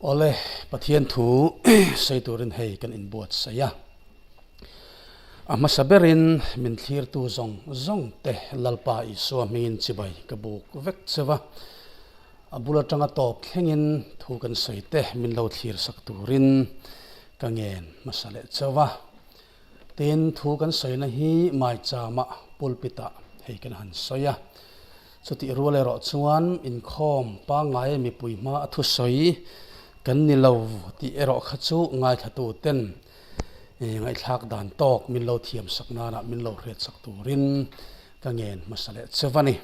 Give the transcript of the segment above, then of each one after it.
Awle, Pathian thu sawi turin hei kan inbuatsaih a. A hmasa berin min thlirtu zawng zawng te Lalpa Isua hmingin chibai ka buk vek cheu a. A bul atanga tawp thlengin thu kan sawi te min lo thlir sak turin ka ngen hmasa leh cheu a. Tin, thu kan sawina hi Maichama pulpit-ah hei kan han sawi a. Chutih rual erawh chuan inkhawm pangngai mipui hma a thusawi kan ni lo tih erawh kha chu ngaithlatu ten ngaihthlak dan tawk min lo thiam sak nana min lo hriat sak turin ka ngen hmasa leh cheu a ni.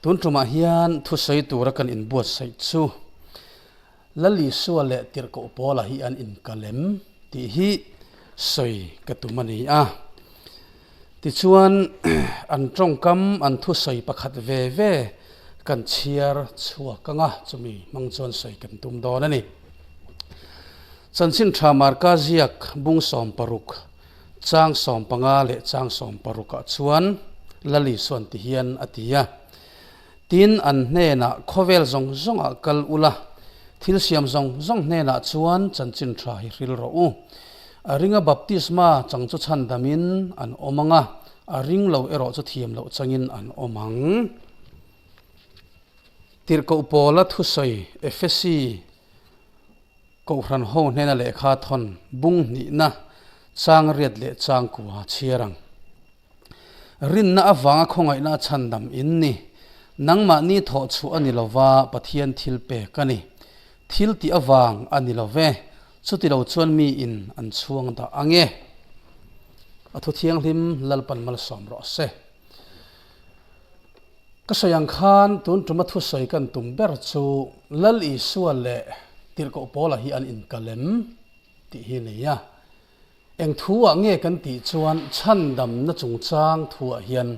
Tun tumah hian thusawi tura kan inbuatsaih chu Lalisua leh Tirhkoh Paula hi an inkalem tih hi sawi ka tum a ni a. Tichuan, an tawngkam an thusawi pakhat ve ve kan chhiar chhuak ang a, chumi hmang chuan sawi kan tum dawn a ni. Chanchin tha Marka ziak bung 60, chang 15 leh chang 60 ah chuan Lalisuan ti hian a ti a. Tin, an hnenah, Khawvel zawng zawngah kal ula, thil siam zawng zawng hnenah chuan chanchin tha hi hril rawh u. A ringa baptisma chang chu chhandamin an awm ang a, a ring lo erawh chu thiam loh changin an awm ang. Tirhkoh Paula thusawi Efesi Kohhran ho hnena lehkha thawn bung hnihna chang riat leh chang kua chhiar ang. Rinna avanga khawngaihna a chhandam in ni. Nangmahni thawh chhuah a ni lova, Pathian thil pek a ni. Thil tih avang a ni lo ve, chuti lo chuan mi in an chhuang dah ang e. A thu thianghlim Lalpan malsawm rawh se. Ka sawi ang khan tun tuma thusawi kan tum ber chu Lal Isua leh Tirhkoh Paula hi an inkalem tih hi a ni a. Eng thuah nge kan tih chuan chhandamna chungchang thuah hian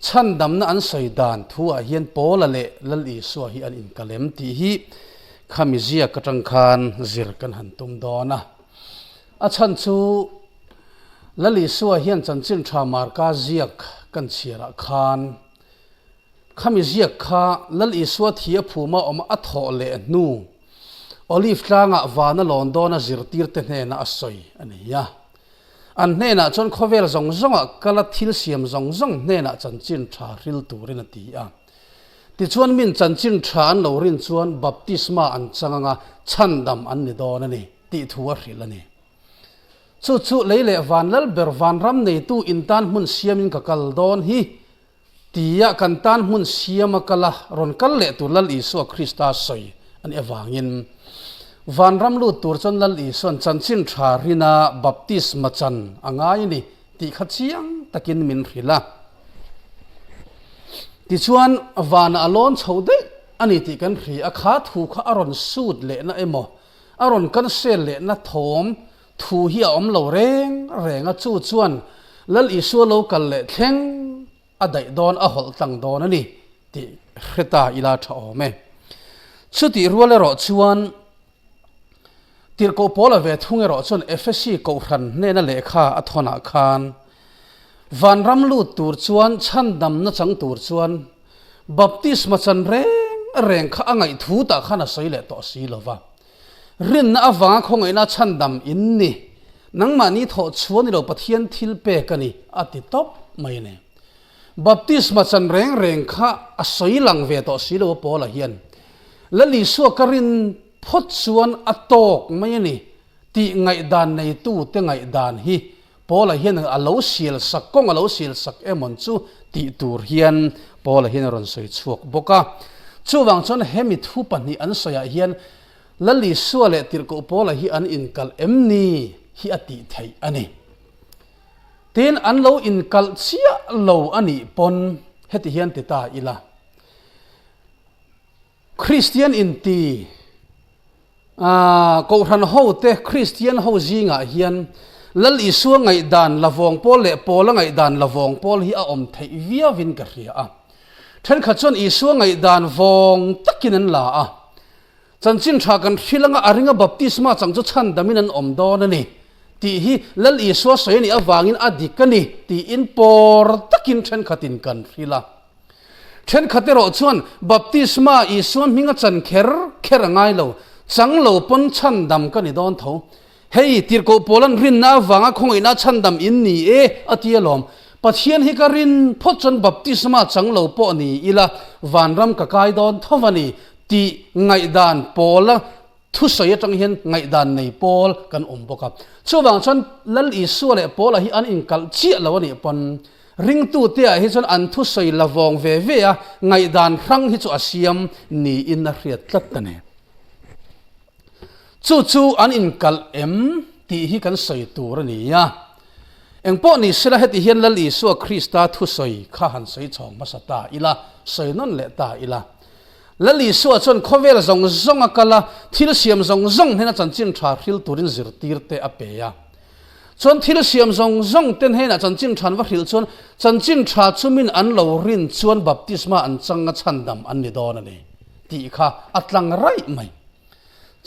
chhandamna an sawi dan thuah hian Paula leh Lal Isua hi an inkalem tih hi khami ziak atang khan zir kan han tum dawn a. A chhan chu Lal Isua hian chanchin tha Marka ziak kan chhiarah khan khami ziak kha Lal Isua thi a phuma awm a thawh leh hnu Olive tlangah vana lawn dawna zirtirte hnena a sawi a ni a. An hnenah chuan khawvel zawng zawngah kala thil siam zawng zawng hnenah chanchin tha hril turin a ti a. Tichuan min chanchin tha an lo rin chuan baptisma an chang anga chhandam an ni dawn a ni tih thu a hrilh a ni. Chu chu lei leh van lal ber vanram neitu intan hmun siamin ka kal dawn hi Tia kan tan hmun siama kal a rawn kal leh tur Lal Isua Krista sawi a nih avangin vanram lut tur chuan Lal Isua'n chanchin tha rina baptisma chan a ngai a ni tih kha chiang takin min hrilh a. Tichuan vanah a lawn chho daih a ni tih kan hria a, kha thu kha a rawn sut lehna emaw a rawn cancel lehna thawm Thu hi a awm lo reng reng a, chu chuan Lal Isua lo kal leh thleng a daih dawn, a hawlh tlang dawn a ni tih hre ta ila tha awm e. Chutih rual erawh chuan Tirhkoh Paula ve thung erawh chuan Efesi Kohhran hnena lehkha a thawnah khan Vanram lut tur chuan chhandamna chang tur chuan baptisma chan reng reng kha a ngaih thu tah khan a sawi leh tawh si lova. Rinna avanga khawngaihna chhandam in ni. Nangmahni thawh chhuah ni lo Pathian thil pek a ni, a ti tawp mai a ni. Baptisma chan reng reng kha a sawi lang ve tawh si lo a Paula hian Lal Isua ka rin phawt chuan a tawk mai a ni tih ngaihdan neitute ngaihdan hi Paula hian a lo sial sak kawng a lo sial sak emawn chu tih tur hian Paula hian a rawn sawi chhuak bawk a. Chuvang chuan hemi thu pahnih an sawiah hian Lal Isua leh Tirhkoh Paula hi an inkalh em ni hi a tih theih a ni. Tin, an lo inkalh chiah lo a nih pawn heti hian ti ta ila. Kristian inti Kohhran hote Kristian ho zingah hian Lal Isua ngaihdan la vawng pawl leh Paula ngaihdan la vawng pawl hi a awm theih viauin ka hria a. Thenkhat chuan Isua ngaihdan vawng takin an la a. Chanchin tha kan hrilh anga a ringa baptisma chang chu chhandamin an awm dawn a ni tih hi Lal Isua sawi a nih avangin a dik a ni tiin pawr takin thenkhatin kan hrilh a. Thenkhat erawh chuan baptisma Isua hminga chan kher kher a ngai lo. Chang lo pawn chhandam ka ni dawn tho. Hei, tirhkoh Paula'n rinna avanga khawngaihna chhandam in ni e, a ti alawm. Pathian hi ka rin phawt chuan baptisma chang lo pawh ni ila vanram ka kai dawn tho a ni tih ngaihdan Paula thusawi atang hian ngaihdan nei pawl kan awm bawk a. Chuvang chuan Lal Isua leh Paula hi an inkalh chiah lo a nih pawn ringtute ah hi chuan an thusawi la vawng ve ve a, ngaihdan hrang hi chu a siam niin a hriat tlat a ni. Chu chu an inkalh em tih hi kan sawi tur a ni a. Engpawh ni sela heti hian Lal Isua Krista thusawi kha han sawi chhawng hmasa ta ila, sawi nawn leh ta ila. Lal Isua chuan khawvel zawng zawng a kal a, thil siam zawng zawng hnena chanchin tha hril turin zirtir te a pe a. Chuan thil siam zawng zawng te hnenah chanchin tha an va hrilh chuan chanchin tha chumin an lo rin chuan baptisma an chang a chhandam an ni dawn a ni tih kha a tlang raih mai.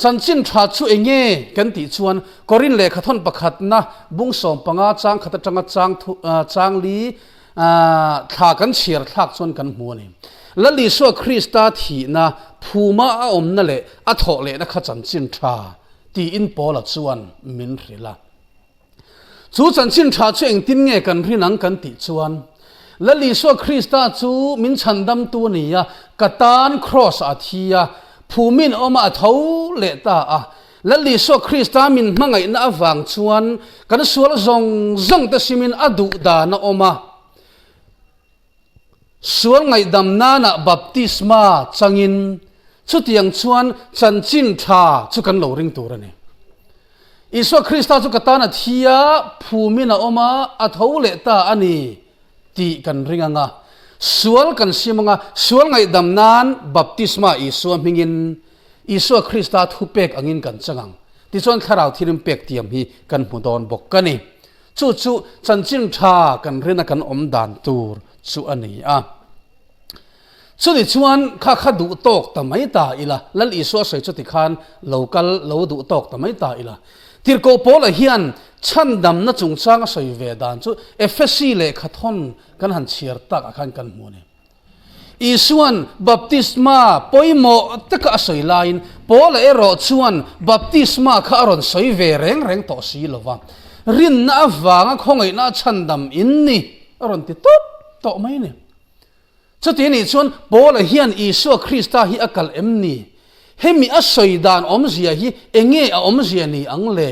Chanchin tha chu eng nge kan tih chuan Korin lehkhathawn pakhatna bung 15 chang khat atanga chang thu chang li thla kan chhiar thlak chuan kan hmu a ni. Lal Isua Krista thihna phuma a awmna leh a thawh lehna kha chanchin tha tiin Paula chuan min hrilh a. Chu chanchin tha chu engtin nge kan rin ang kan tih chuan, Lal Isua Krista chu min chhandamtu a ni a, ka tan Kraws ah a thi a, phumin a awm a, a tho leh ta a. Lal Isua Krista min hmangaihna avang chuan kan sual zawng zawng te simin a duh dan a awm a. Sual ngaihdam nanah baptisma changin chutiang chuan chanchin tha chu kan lo ring tur a ni. Isua Krista chu ka tan a thi a, phumin a awm a, a tho leh ta a ni tih kan ring ang a. Sual kan sim ang a, sual ngaihdam nan baptisma Isua hmingin Isua Krista thupek angin kan chang ang. Tichuan thlarau thilim pek tiam hi kan hmu dawn bawk a ni. Chu chu chanchin tha kan rina kan awm dan tur chu a ni a. Chuni chuan kha kha duh tawk ta mai ta ila, Lal Isua sawi chu tikhan lo kal lo duh tawk ta mai ta ila. Tirhkoh Paula hian chhandamna chungchang a sawi ve dan chu Efesi lehkhathawn kan han chhiar takah khan kan hmu a ni. Isua'n baptisma pawimawh taka a sawi laiin Paula erawh chuan baptisma kha a rawn sawi ve reng reng tawh si lo va, rinna avanga khawngaihna a chhandam in ni a rawn ti tawp tawh mai a ni. Chuti anih chuan Paula hian Isua Krista hi a kal em ni? Hemi a sawi dan awmzia hi enge a awmzia ni ang le?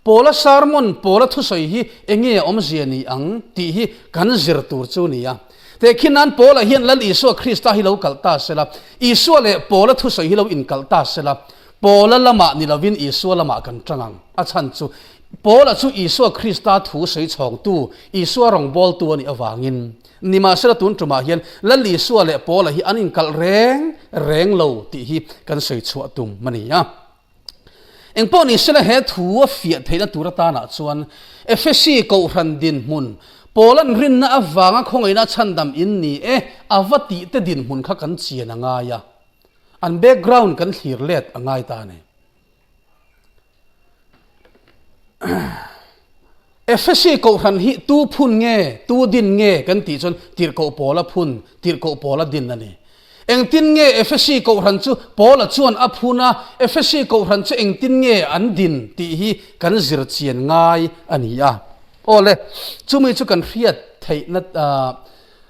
Paula sermon, Paula thusawi hi enge a awmzia ni ang tih hi kan zir tur chu ni a. Tehkhin nan Paula hian Lal Isua Krista hi lo kalh ta sela, Isua leh Paula thusawi hi lo inkalh ta sela, Paula lamah ni lovin Isua lamah kan tang ang. A chhan chu Paula chu Isua Krista thu sawi chhawngtu, Isua rawngbawltu a nih avangin. Nimahsela tun tumah hian Lal Isua leh Paula hi an inkalh reng reng lo tih hi kan sawi chhuah tum a ni a. Engpawh ni sela he thu a fiah theihna tur atanah chuan Efesi Kohhran dinhmun, Paula'n rinna avanga khawngaihna chhandam in ni e a va tih te dinhmun kha kan chian a ngai a, an background kan thlir let a ngai ta a ni. Efesi Kohhran hi tu phun nge, tu din nge kan tih chuan Tirhkoh Paula phun, Tirhkoh Paula din a ni. Engtin nge Efesi Kohhran chu Paula chuan a phun a, Efesi Kohhran chu engtin nge an din tih hi kan zir chian ngai a ni a. Aw le, chumi chu kan hriat theihna,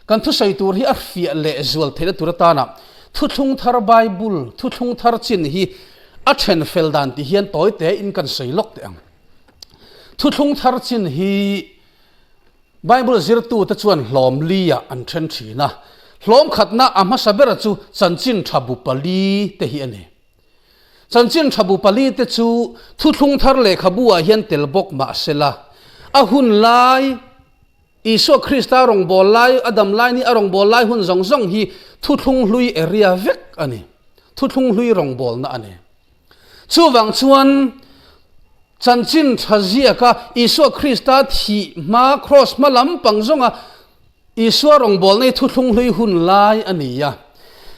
kan thusawi tur hi a fiah leh zual theihna tur atana Thuthlung Thar Bible, Thuthlung Thar chin hi a then fel dan ti hian tawi tein kan sawi lawk teh ang. Thuthlung thar chin hi Bible zirtute chuan hlawm li-ah an then thin a. Hlawm khatna a hmasa bera chu chanchin tha bu pali te hi a ni. Chanchin tha bu pali te chu thuthlung thar lehkhabu-ah hian tel bawk mah sela, a hun lai Isua Krista rawngbâwl lai, a dam lai ni a rawngbâwl lai hun zawng zawng hi thuthlung hlui area vek a ni. Thuthlung hlui rawngbâwlna a ni. Chuvang chuan chanchin tha ziaka Isua Krista thih hma, kraws hma lam pang zawnga Isua rawngbawlna hi thuthlung hlui hun lai a ni a.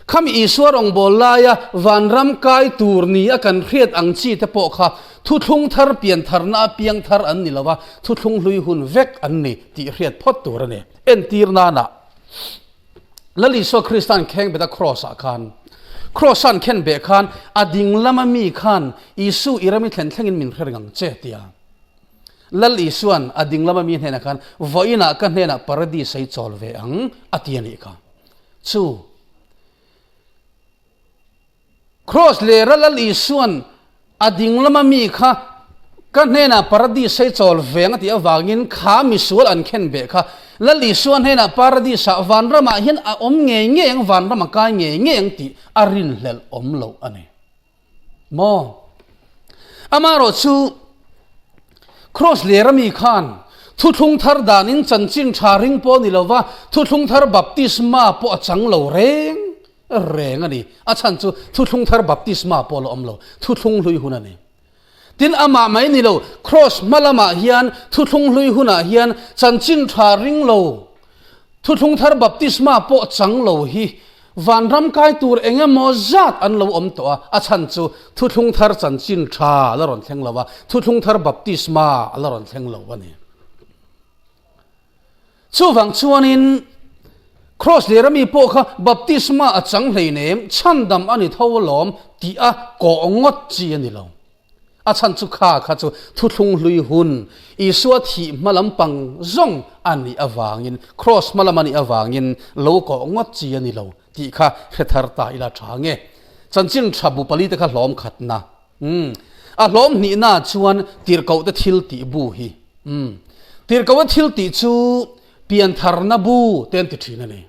Khami Isua rawngbâwl laia vanram kai tur ni a kan hriat ang chi te pawh kha thuthlung thar pian tharna a piang thar an ni lo va, thuthlung hlui hun vek an ni tih hriat phawt tur a ni. Entir nana. Lal Isua Krista'n khengbeta kraws ah khan. Kraws an khen beh khan a ding lama mi khan Isu i ram i thlen thlengin min hre reng ang che tia Lal Isuan a ding lama mi hnenah khan vawiinah ka hnenah paradis a i chawl ve ang a ti a nih kha. Chu Kraws lera Lal Isuan a ding lama mi kha ka hnenah paradis a i chawl ve ang a tih avangin kha misual an khen beh kha Lal Isua hnenah paradis ah vanramah hian a awm ngei ngei ang, vanram a kai ngei ngei ang tih a rinhlelh awm loh a ni. Maw? Amaherawh chu Kraws lera mi khan thuthlung thar danin chanchin tha ring pawh ni lova thuthlung thar baptisma pawh a chang lo reng reng a ni. A chhan chu thuthlung thar baptisma pawh a la awm lo, thuthlung hlui hun a ni. Tin, amah mai ni lo, Kraws hma lamah hian thuthlung hlui hunah hian chanchin tha ring lo, thuthlung thar baptisma pawh chang lo hi vanram kai tur eng emaw zat an lo awm tawh a, a chhan chu thuthlung thar chanchin tha a la rawn thleng lo a, thuthlung thar baptisma a la rawn thleng lo a ni. Chuvang chuanin Kraws lera mi pawh kha baptisma a chang hleinem, chhandam a ni tho alawm tih a kawh ngawt chi a ni lo. A chhan chu kha kha chu thuthlung hlui hun, Isua thih hma lampang zawng a nih avangin, Kraws hma lam a nih avangin lo kawh ngawt chi a ni lo tih kha hre thar ta ila tha nge. Chanchin tha bu pali te kha hlawm khatna. Umm. A hlawm hnihna chuan tirhkohte thil tih bu hi. Umm. Tirhkoha thil tih chu piantharna bu te an ti thin a ni.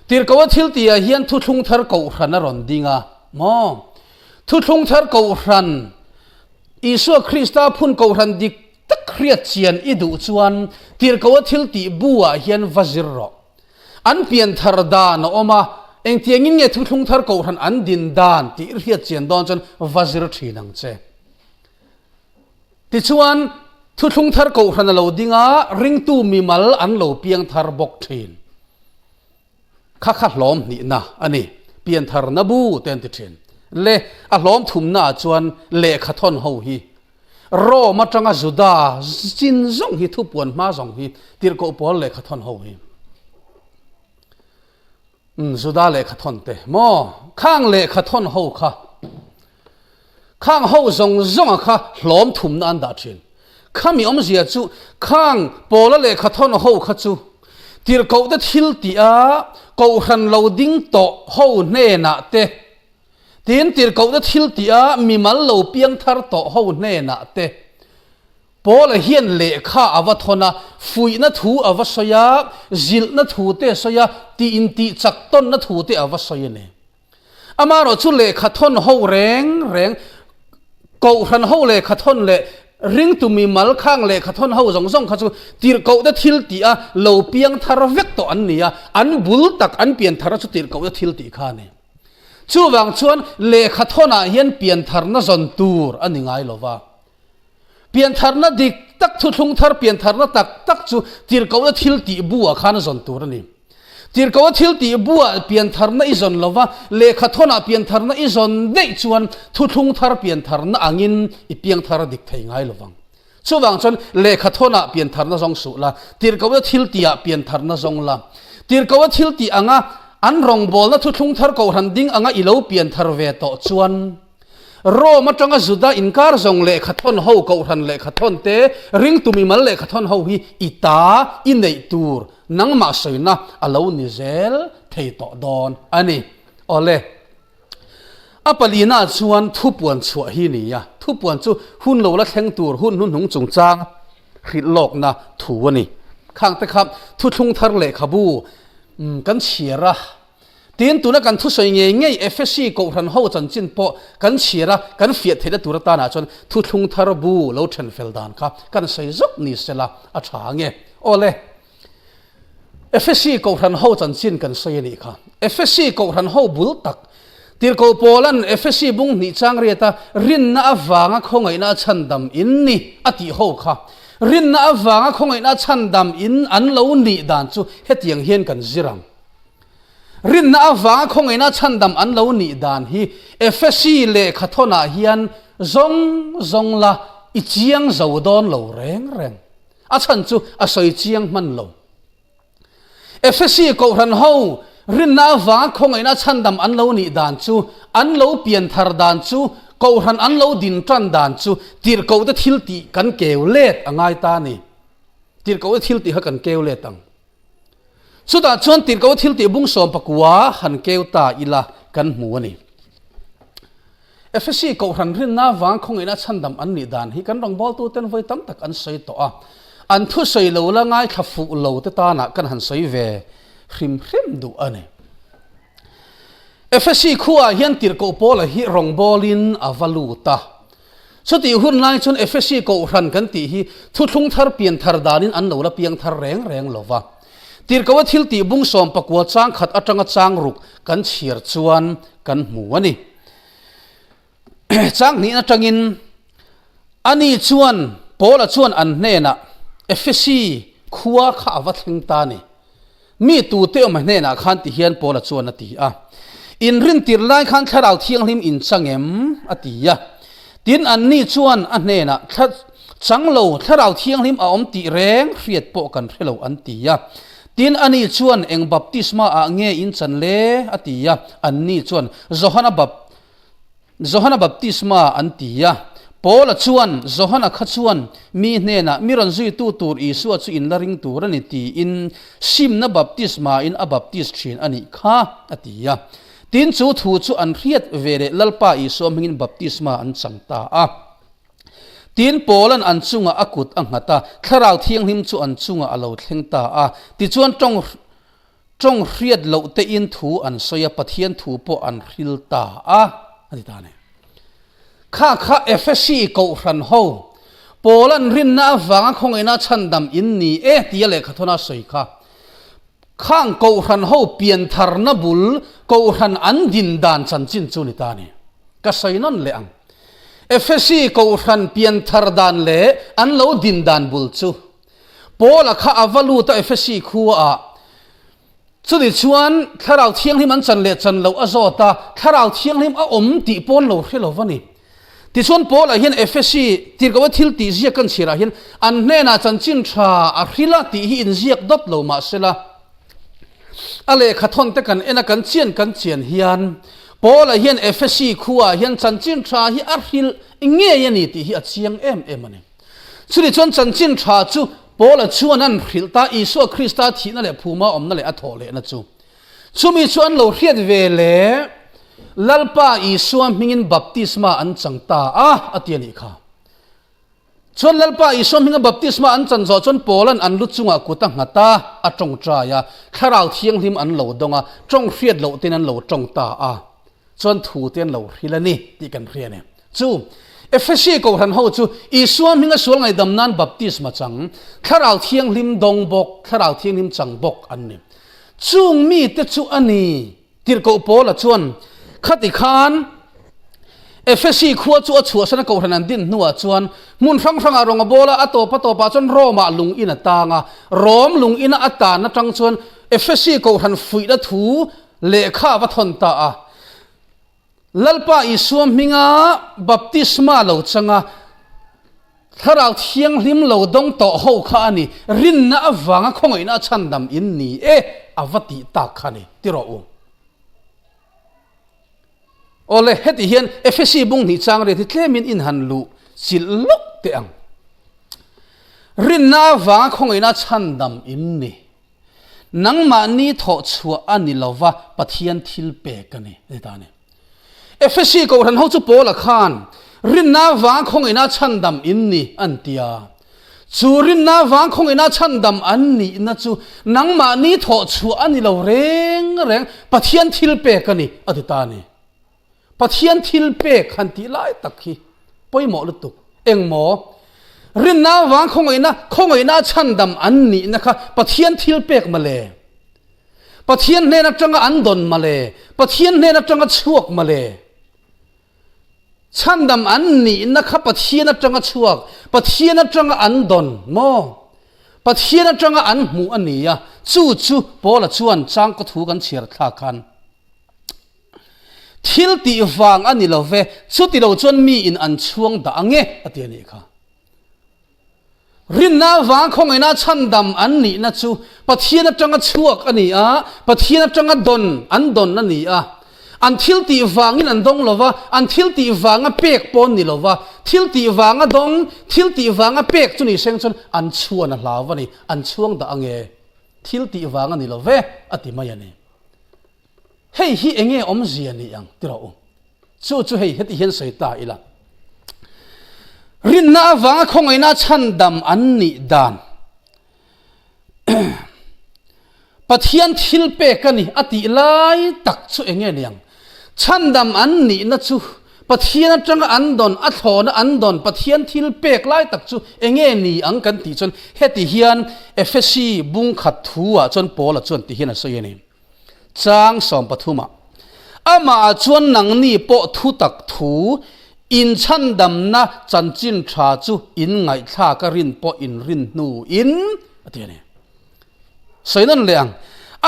Tirhkoha thil tihah hian thuthlung thar kohhran a rawn ding a maw? Thuthlung thar kohhran, Isua Krista phun kohhran dik tak hriat chian i duh chuan tirhkoha thil tih bu ah hian va zir rawh. An pianthar dan a awm a, engtiangin nge thuthlung thar kohhran an din dan tih i hriat chian dawn chuan va zir thin ang che. Tichuan, thuthlung thar kohhran a lo ding a, ringtu mimal an lo piang thar bawk thin. Kha kha hlawm hnihna a ni, piantharna bu te an ti thin. Le, a hlawm thumna ah chuan lehkha thawn ho hi Rome atanga Juda chin zawng hi thupuan hma zawng hi tirhkoh pawl lehkha thawn ho hi. Umm Juda lehkha thawn te maw? Khang lehkha thawn ho kha khang ho zawng zawnga kha hlawm thumna an dah thin. Khami awmzia chu khang pawla lehkha thawn ho kha chu tirhkoh te thil tih a kohhran lo ding tawh ho hnenah te Tin, tirhkohna thil tih a mimal lo piang thar tawh ho hnenah te Paula hian lehkha a va thawn a, fuihna thu a va sawi a, zilhna thu te a sawi a, tih intih chak tawnna thu te a va sawi a ni. Amaherawh chu lehkha thawn ho reng reng, Kohhran ho lehkha thawn leh ringtu mimal khang lehkha thawn ho zawng zawng kha chu tirhkohna thil tih a lo piang thar vek tawh an ni a, an bul tak an pian thar a chu tirhkohna thil tih kha a ni. Chuvang chuan lehkha thawnah hian piantharna zawn tur a ni ngai lo va. Piantharna dik tak, thuthlung thar piantharna tak tak chu tirhkohna thil tih buah khan a zawn tur a ni. Tirhkohna thil tih buah piantharna i zawn lo va, lehkha thawnah piantharna i zawn daih chuan thuthlung thar piantharna angin i piangthar dik thei ngai lo vang. Chuvang chuan lehkha thawnah piantharna zawng suh la, tirhkohna thil tihah piantharna zawng la. Tirhkohna thil tih anga an rawngbawlna thuthlung thar kohhran ding anga i lo pianthar ve tawh chuan Rome atanga Juda inkar zawng lehkha thawn ho kohhran lehkha thawn te, ringtu mimal lehkha thawn ho hi i ta i neih tur nangmah sawina a lo ni zel thei tawh dawn a ni. Awle. A palina chuan thupuan chhuah hi ni a, thupuan chu hun lo la thleng tur hun hnuhnung chungchang hrilh lawkna thu a ni. Khang te kha thuthlung thar lehkhabu kan chhiar a, tin tuna kan thusawi ngei ngei Efesi Kohhran ho chanchin pawh kan chhiar a, kan fiah theihna tur atanah chuan thuthlung thar bu lo then fel dan kha kan sawi zawk ni sela a tha ange. Awle. Efesi Kohhran ho chanchin kan sawi a nih kha. Efesi Kohhran ho bul tak, Tirhkoh Paula'n Efesi bung hnih chang riata rinna avanga khawngaihna a chhandam in ni a tih ho kha. Rinna avanga khawngaihna a chhandam in an lo nih dan chu hetiang hian kan zir ang. Rinna avanga khawngaihna a chhandam an lo nih dan hi Efesi lehkha thawnah hian zawng zawng la i chiang zo dawn lo reng reng. A chhan chu a sawi chiang hman lo. Efesi Kohhran ho Rinna avanga khawngaihna chhandam an lo nih dan chu, an lo pianthar dan chu, kohhran an lo din tan dan chu tirhkohte thil tih kan keu let a ngai ta a ni. Tirhkohte thil tih kha kan keu let ang. Chutah chuan tirhkohte thil tih bung 19 han keu ta ila kan hmu a ni. Efesi kohhran rinna avanga khawngaihna chhandam an nih dan hi kan rawngbawltuten vawi tam tak an sawi tawh a, an thusawi lo la ngaithla fuh lo te tanah kan han sawi ve hrim hrim duh a ni. Efesi khuaah hian tirhkoh Paula hi rawngbawlin a va lut a. Chutih hun lai chuan Efesi kohhran kan tih hi thuthlung thar pian thar danin an lo la piang thar reng reng lo va. Tirhkoha thil tih bung 19 chang khat atanga chang ruk kan chhiar chuan kan hmu a ni. Chang hnih atangin ani chuan Paula chuan an hnenah Efesi khua kha a va thleng ta a ni. Mi tute awm hnenah khan ti hian Paula chuan a ti a. Inrintir lai khan Thlarau Thianghlim in chang em? a ti a. Tin anni chuan a hnenah Chang lo, Thlarau Thianghlim a awm tih reng hriat pawh kan hre lo an ti a. Tin ani chuan eng baptisma ah nge in chan le? a ti a. Anni chuan Johana bap Johana baptisma an ti a. Paula chuan Johana kha chuan mi hnenah mi rawn zuitu tur Isua chu in la ring tur a ni tiin simna baptisma in a baptis thin a nih kha a ti a. Tin chu thu chu an hriat ve leh Lalpa Isua hmingin baptisma an chang ta a. Tin Paula'n an chungah a kut a nghat a, Thlarau Thianghlim chu an chungah a lo thleng ta a. Tichuan tawng tawng hriat loh tein thu an sawi a, Pathian thu pawh an hril ta a, a ti ta a ni. Kha kha Efesi Kohhran ho, Paula'n rinna avanga khawngaihna chhandam in ni e tia lehkhathawna a sawi kha. Khang Kohhran ho piantharna bul Kohhran an din dan chanchin chu ni ta a ni. Ka sawi nawn leh ang. Efesi Kohhran pianthar dan leh an lo din dan bul chu. Paula kha a va lut a Efesi khua ah. Chuni chuan Thlarau Thianghlim an chan leh chan loh a zawt a, Thlarau Thianghlim a awm tih pawn lo hre lo va ni. Tichuan Paula hian Efesi tirhkoh thil tih ziak kan chhirah hian an hnenah chanchin tha a hril a tih hi inziak dawt lo mahsela a lehkha thawn te kan en a kan chian kan chian hian Paula hian Efesi khuaah hian chanchin tha hi a hril ngei a ni tih hi a chiang em em a ni. Chuni chuan chanchin tha chu Paula chuan an hrilh ta Isua Krista thihna leh phuma awmna leh a thawh lehna chu. Chumi chu an lo hriat ve leh Lalpa Isua hmingin baptisma an chang ta a, a ti a nih kha. Chuan Lalpa Isua hminga baptisma an chan zawh chuan Paula'n an lu chungah kut a nghat a, a tawngtai a, Thlarau Thianghlim an lo dawng a, tawng hriat loh ten an lo tawng ta a. Chuan thu te an lo hril a ni tih kan hria a ni. Chu Efesi Kohhran ho chu Isua hminga sual ngaihdam nan baptisma chang, Thlarau Thianghlim dawng bawk, Thlarau Thianghlim chang bawk an ni. Chung mite chu a ni. Tirhkoh Paula chuan khati khan Efesi khua chu a chhuahsan a Kohhran an din hnuah chuan hmun hrang hrangah rawng a bawl a, a tawp a tawpah chuan Rome-ah lung in a tang a. Rome lung ina a tan atang chuan Efesi Kohhran fuihna thu lehkha a va thawn ta a. Lalpa Isua hminga baptisma lo changa Thlarau Thianghlim lo dawng tawh ho kha a ni, rinna avanga khawngaihna a chhandam in ni e a va tih tak kha ni, ti rawh u. Awle, heti hian Efesi bung hnih chang riat hi tlemin in han luh chilh lawk teh ang. Rinna avanga khawngaihna a chhandam in ni. Nangmahni thawh chhuah a ni lova Pathian thil pek a ni, a ti ta a ni. Efesi Kohhran ho chu Paula khan rinna avanga khawngaihna chhandam in ni an ti a. Chu rinna avanga khawngaihna chhandam an nihna chu nangmahni thawh chhuah a ni lo reng reng, Pathian thil pek a ni, a ti ta a ni. Pathian thil pek han tih lai tak hi pawimawh lutuk. Engmaw? Rinna avang khawngaihna, khawngaihna chhandam an nihna kha Pathian thil pek male. Pathian hnen atanga an dawn male. Pathian hnen atanga chhuak male. Chhandam an nihna kha Pathian atanga chhuak, Pathian atanga an dawn maw? Pathian atanga an hmuh a ni a, chu chu Paula chuan changkaw thu kan chhiar thlak khan, Thil tih vang a ni lo ve, chuti lo chuan mi in an chhuang dah ang e, a ti a nih kha. Rinna avanga khawngaihna chhandam an nihna chu Pathian atanga chhuak a ni a, Pathian atanga dawn an dawn a ni a. An thil tih vangin an dawng lo va, an thil tih vanga pek pawh an ni lo va. Thil tih vanga dawng, thil tih vanga pek chu ni seng chuan an chhuan a hlau a ni, an chhuang dah ange. Thil tih vang a ni lo ve, a ti mai a ni. Hei hi enge awmzia ni ang ti rawh u. Chu chu hei heti hian sawi ta ila. Rinna avanga khawngaihna chhandam an nih dan Pathian thil pek a ni a tih lai tak chu enge ni ang? Chhandam an nihna chu Pathian atanga an dawn, a thlawna an dawn Pathian thil pek lai tak chu enge ni ang kan tih chuan heti hian Efesi bungkhat thu ah chuan Paula chuan ti hian a sawi a ni. Chang 13 ah, Amah ah chuan nangni pawh thutak thu inchhandamna chanchin tha chu in ngaihthlak a rin pawh in rin hnu in a ti a ni. Sawi nawn leh ang,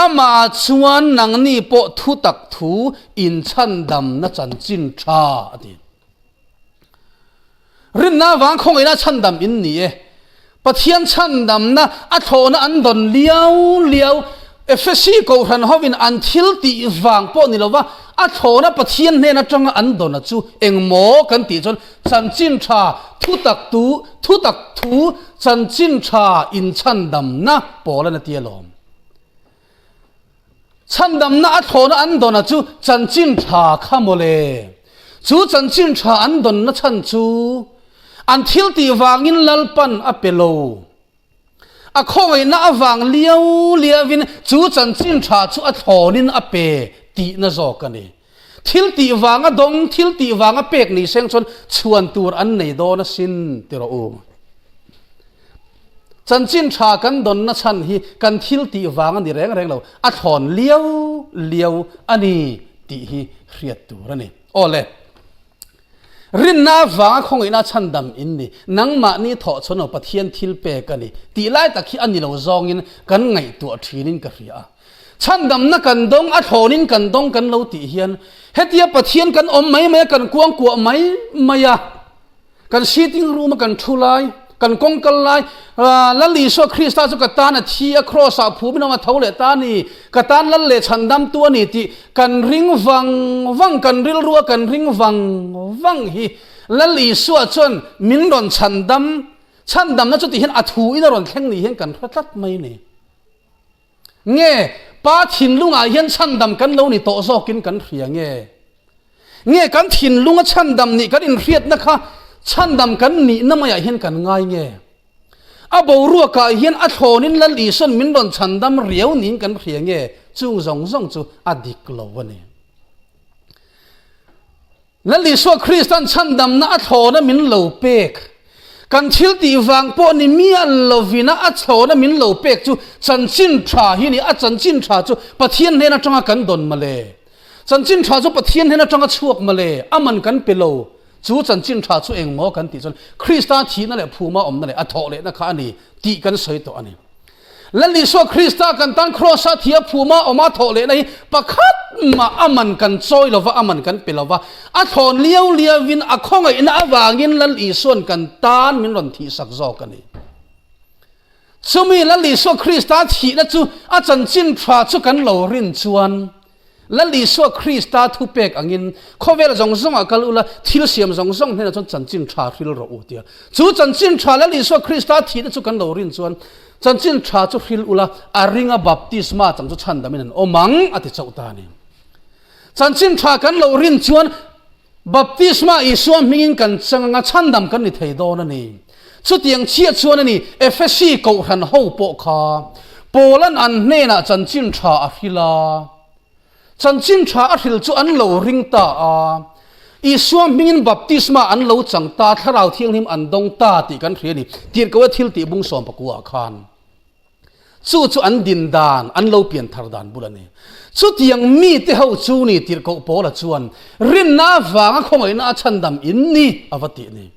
Amah ah chuan nangni pawh thutak thu inchhandamna chanchin tha a ti. Rinna avang khawngaihna chhandam in ni e. Pathian chhandamna a thlawhna an dawn liau liau. Efesi Kohhran hovin an thil tih vang pawh ni lova a thlawhna Pathian hnen atanga an dawna chu engmaw kan tih chuan chanchin tha thutak tu thutak thu chanchin tha inchhandamna pawl an a ti alawm. Chhandamna a thlawhna an dawna chu chanchin tha kha mawle. Chu chanchin tha an dawnna chhan chu an thil tih vangin Lalpan a pe lo. A khawngaihna avang liau liauin chu chanchin tha chu a thlawnin a pe tihna zawk a ni. Thil tih vanga dawng, thil tih vanga pek ni seng chuan chhuan tur an nei dawn asin ti rawh u. Chanchin tha kan dawnna chhan hi kan thil tih vang a ni reng reng lo, a thlawn liau liau a ni tih hi hriat tur a ni. Aw le, rinna avanga khawngaihna chhandam in ni, nangmahni thawh chhawn lo Pathian thil pek a ni tih lai tak hi a ni lo zawngin kan ngaihtuah thinin ka hria a. Chhandamna kan dawng, a thlawnin kan dawng kan lo tih hian hetia Pathian kan awm mai mai a, kan kuangkuah mai mai a, Kan sitting room a kan thu lai, kan kawng kal lai, Lal Isua Krista chu ka tan a thi a, Cross ah phum in awm a tho leh ta a ni, ka tan Lal leh chhandamtu a ni tih kan ring vang vang, kan rilru a kan ring vang vang hi Lal Isua chuan min rawn chhandam, chhandamna chu tihian a thu in a rawn thleng ni hian kan hre tlat mai a ni. Nge Pa thinlungah hian chhandam kan lo ni tawh zawkin kan hria nge? Nge kan thinlunga chhandam nih kan inhriatna kha chhandam kan nihna maiah hian kan ngai nge? A boruakah hian a thlawnin Lal Isuan min rawn chhandam riau niin kan hria nge? Chung zawng zawng chu a dik lo a ni. Lal Isua Krista'n chhandamna a thlawna min lo pek, kan thil tih vang pawh ni miah lovina a thlawna min lo pek chu chanchin tha hi ni. A chanchin tha chu Pathian hnen atanga kan dawn male. Chanchin tha chu Pathian hnen atanga chhuak male, a man kan pe lo. Chu chanchin tha chu engmaw kan tih chuan Krista thihna leh phuma awmna leh a thawh lehna kha a ni tih kan sawi tawh a ni. Lal Isua Krista kan tan Kraws-a thia phuma awma thawh lehna hi pakhat mah a man kan chawi lova, a man kan pe lova. A thlawn liau liauin a khawngaihna avangin Lal Isua'n kan tan min rawn thihsak zawk a ni. Chumi Lal Isua Krista thihna chu a chanchin tha chu kan lo rin chuan, Lal Isua Krista thupek angin khawvel zawng zawngah kal ula, thil siam zawng zawng hnenah chuan chanchin tha hril rawh u tia. Chu chanchin tha Lal Isua Krista thihna chu kan lo rin chuan chanchin tha chu hril ula, a ringa baptisma chang chu chhandamin an awm ang a ti chauh ta a ni. Chanchin tha kan lo rin chuan Baptisma Isua hmingin kan chang anga chhandam kan ni thei dawn a ni. Chutiang chiah chuan a ni, Efesi Kohhran ho pawh kha Paula'n an hnenah chanchin tha a hril a. Chanchin tha a hril chu an lo ring ta a. Isua hmingin baptisma an lo chang ta, Thlarau Thianghlim an dawng ta tih kan hria a ni, Tirhkoh-a thil tih bung sawmpakua khan. Chu chu an din dan, an lo pian thar dan bul a ni. Chutiang mite ho chu ni Tirhkoh Paula chuan rinna avanga khawngaihna a chhandam in ni a va tih ni.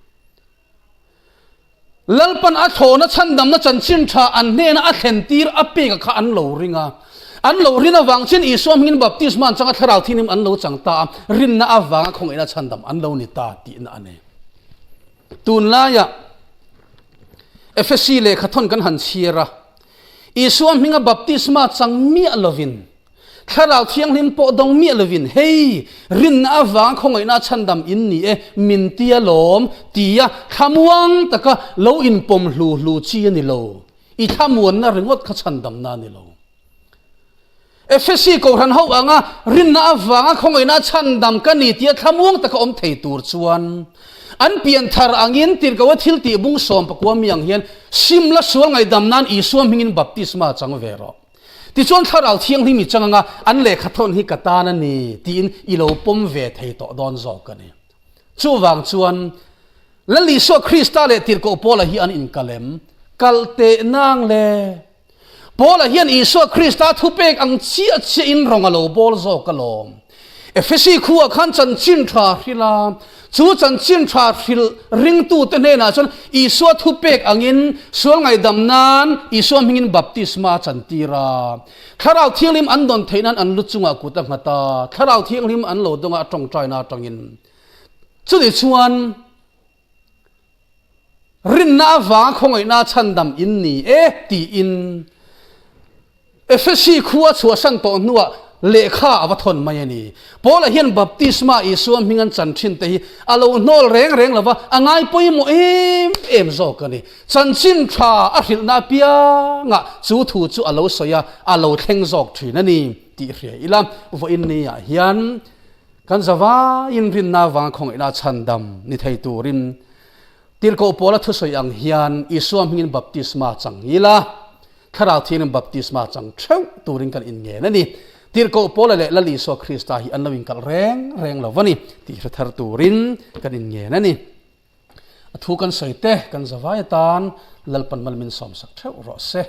Lalpan a thlawhna chhandamna chanchin tha an hnena a thlen tir a peka kha an lo ring a. An lo rin avang chuan Isua hmingin baptisma an chang a, Thlarau Thianghlim an lo chang ta a, rinna avanga khawngaihna chhandam an lo ni ta tihna a ni. Tunlaiah. Efesi lehkhathawn kan han chhiar a, Isua hminga baptisma chang miah lovin, Thlarau Thianghlim pawh dawng miah lovin, Hei, rinna avanga khawngaihna chhandam in ni e, min tia lawm, tia thlamuang taka lo inpawm hlu hlu chi a ni lo. I thlamuanna ringawt kha chhandamna a ni lo. Efesi Kohhran ho anga rinna avanga khawngaihna chhandam ka ni tia thlamuang taka awm thei tur chuan an pian thar angin tirhkoa thil tih bung 14 mi ang hian sim la sual ngaihdam nan Isua hmingin baptisma chang ve rawh. Tichuan Thlarau Thianghlim i chang anga an lehkha thawn hi ka tan a ni tiin i lo pawm ve thei tawh dawn zawk a ni. Chuvang chuan Lal Isua Krista leh tirhkoh Paula hi an inkalem kalh teh nang le. Paula hian Isua Krista thupek ang chiah chiahin rawng a lo bawl zawk alawm. Efesi khuah khan chanchin tha hrilh a, chu chanchin tha hrilh ringtute hnenah chuan Isua thupek angin sual ngaihdam nan Isua hmingin baptisma a chantir a. Thlarau Thianghlim an dawn theih nan an lu chungah kut a nghat a, Thlarau Thianghlim an lo dawng a, a tawngtaina atangin. Chutih chuan Rinna avanga khawngaihna chhandam in ni e tiin Efesi khua chhuahsan tawh hnuah lehkha a va thawn mai a ni. Paula hian baptisma Isua hming an chan thin te hi a lo hnawl reng reng lo va, a ngai pawimawh em em zawk a ni. Chanchin tha a hrilhna apiangah chu thu chu a lo sawi a, a lo thleng zawk thin a ni tih hria ila vawiin niah hian Kan zavaiin rinna avanga khawngaihna chhandam ni thei turin Tirhkoh Paula thusawi ang hian Isua hmingin baptisma chang ila, Thlarau Thianghlim baptisma chang theuh turin kan inngen a ni. Tirhkoh Paula leh Lal Isua Krista hi an lo inkalh reng reng lo va ni tih hre thar turin kan inngen a ni. A thu kan sawi te kan zavai atan Lalpan mal min sawmsak theuh rawh se.